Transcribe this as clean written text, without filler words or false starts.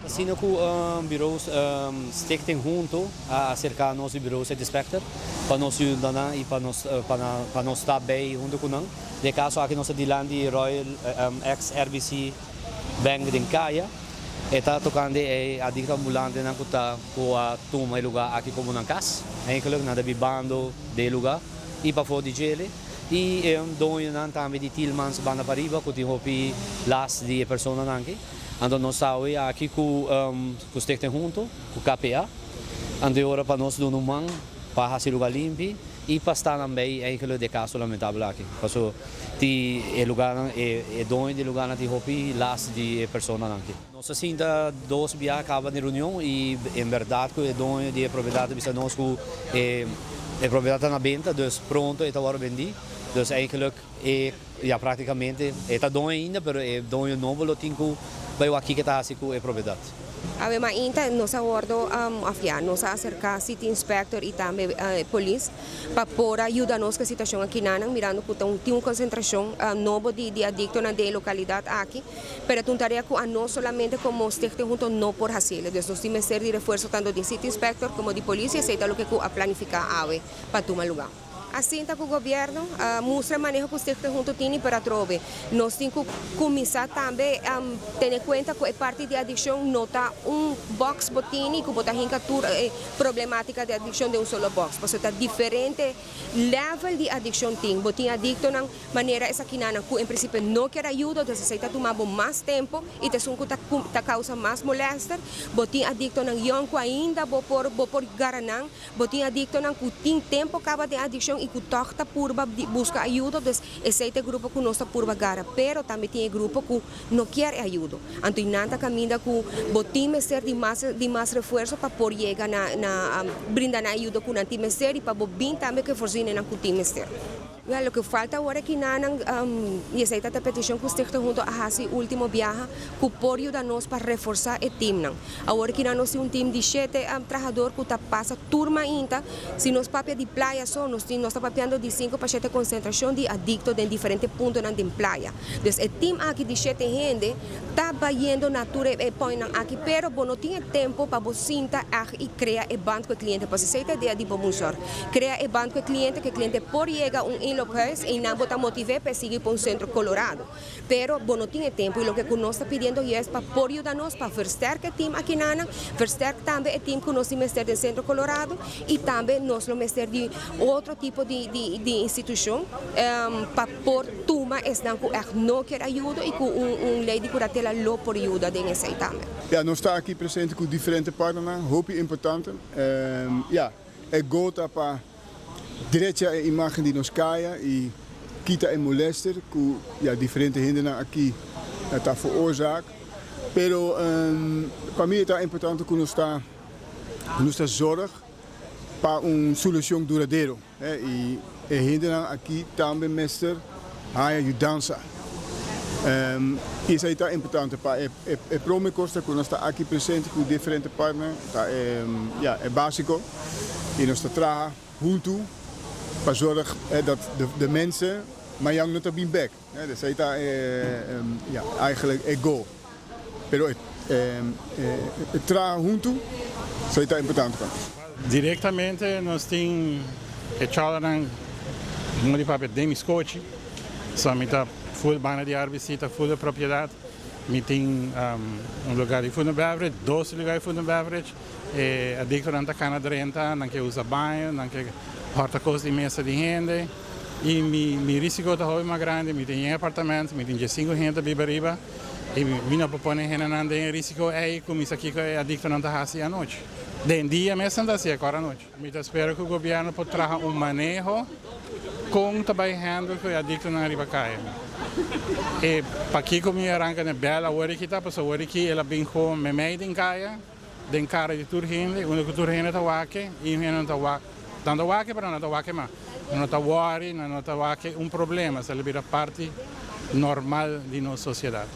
Asina ku Bureau Stichting Hunto a aserká nos di Bureau City Inspector pa nos yuda nan i pa nos pa nos ta bei hunto ku nan. Den e kaso aki nos ta dilanti di Royal ex RBC Bank den Kaya. E ta tokante e adikto ambulantenan ku ta ku a tuma e lugá aki komo nan kas. Eigenlijk nan ta bibando den e lugá i pafó di djele. I e doñonan tambe di Tielmans banda pariba ku tin hopi las di e personanan aki. Anto nos ta awe aki ku ku Stichting Hunto, ku KPA. Anto e ora pa nos duna un man pa hasi luga limpi i pa sta nan bei eigenlijk di e kaso lamentabel aki. Paso ti e luganan e doño di e luganan tin hopi las di e personanan aki. Nos a sinta dos bia kaba den reunion i en bèrdat ku e doño di e propiedat a bisa nos ku e e propiedat ta na benta dus pronto e ta wòrdu bendí. Dus eigenlijk e ya práktikamente e ta doño ainda pero e doño nobo lo tin ku bai wak kiko e ta hasi ku e propiedat. Awe mainta nos a wordo of ya nos a acerca City Inspector y tambe polis pa por a yuda nos cu e situacion akinanan mirando cu ta un tin un concentracion nobo di di adictonan den e localidad aki pero ta un tarea cu anos solamente como Stichting Hunto no por haciele dus nos tin mester di refuerzo tanto di City Inspector como di polis y esey ta loke cu a planifica awe pa tuma lugar. Asinta ku gobièrnu a mustra maneho ku Stichting Hunto tini pero atrobe nos tin ku kuminsá tambe tene kuenta ku e parti di adikshon no ta un box bo tini ku bo ta hinka tur e problematika di adikshon den un solo box pasobra ta diferente level di adikshon tin. Bo tin adiktonan manera esakinan ku en prinsipio no kier ayuda dus esei ta tuma bo mas tempu i ta esun ku ta kousa mas molèster. Bo tin adiktonan yòn ku ainda bo por bo por gara nan. Bo tin adictonan cu tin tempo caba den adiccion y cu toch ta purba di busca ayudo, dus esey ta e grupo cu nos ta purba gara, pero tambe tin e grupo cu no kier e ayudo. Anto y nan ta caminda cu bo tin mester di mas di mas refuerzo pa por yega na na brinda nan ayudo cu nan tin mester y pa bo bin tambe cu e voorzieninnan cu tin mester. Wel, loke falta awor aki nanan, y esey ta ta peticion cu Stichting Hunto a haci ultimo biaha, cu por yuda nos pa reforsa e teamnan. Awor aki nan nos tin un team di shete trahador cu ta pasa tur mainta. Si nos papia di playa so, nos tin, nos ta papiando di cinco pa shete concentracion di adicto den diferente puntonan den playa. Dus e team aki di shete hende ta bayendo na tur e pointnan aki, pero bo no tin e tempo pa bo sinta ag y crea e band cu e cliente. Pasobra esey ta idea di bo Bunsor. Crea e band cu e cliente, cu e cliente por yega un inloophuis y nan bo ta motive pa e sigui pa un centro Colorado. Pero bo no tin e tempo y loke cu nos ta pidiendo juist pa por yuda nos pa versterk e team akinanan, versterk tambe e team cu nos tin mester den Centro Colorado y tambe nos lo mester di otro tipo di di institucion pa por tuma esnan cu echt no kier ayudo y cu un ley di curatela lo por yuda den esey tambe. Ya, nos ta aki presente cu diferente partnernan hopi importante. Ya, e goal ta pa drecha e imagen di nos kaya y kita e molester cu ya diferente hendenan aki ta veroorzaak. Pero pa mi e ta importante cu nos ta nos ta zorg pa un solucion duradero y e hendenan aki tambe mester haya yudansa. Y esey ta importante pa e prome cos ta cu nos ta aki presente cu diferente partner ta ya e basico y nos ta traha hunto pa zorg dat de mensen mayan no ta bin bek. Esey ta ya eigenlijk e goal. Pero e traha hunto esey ta importante pa nos. Directamente nos tin e chòlernan mo di papia den mi skochi. So mi ta full banda di RBC ta full e propiedad. Mi tin un lugar di food and beverage, dos lugar di food and beverage. E adictonan ta cana drenta, nan ke usa baño, nan ke horta cos di mesa di hende. Y mi risico ta hopi mas grandi, mi tin yen apartamento, mi tin diesinco hende ta biba riba y mi no por pone hendenan den e risico ey cu mi sa kico e adictonan ta haci anochi. Den dia mes nan ta haci e cor anochi. Mi ta spera cu gobierno por traha un maneho con ta bay handle cu e adictonan riba caya. E pakico mi a ranca n'e bel awor aki ta pasobra awor aki el a bin gewoon memey den caya, den cara di tur hende, unda cu tur hende ta wak y hende no ta wak, nan ta wak pero nan no ta wak mas, nan no ta worry, nan no ta wak un problema, esaki a bira parti normal di nos sociedad.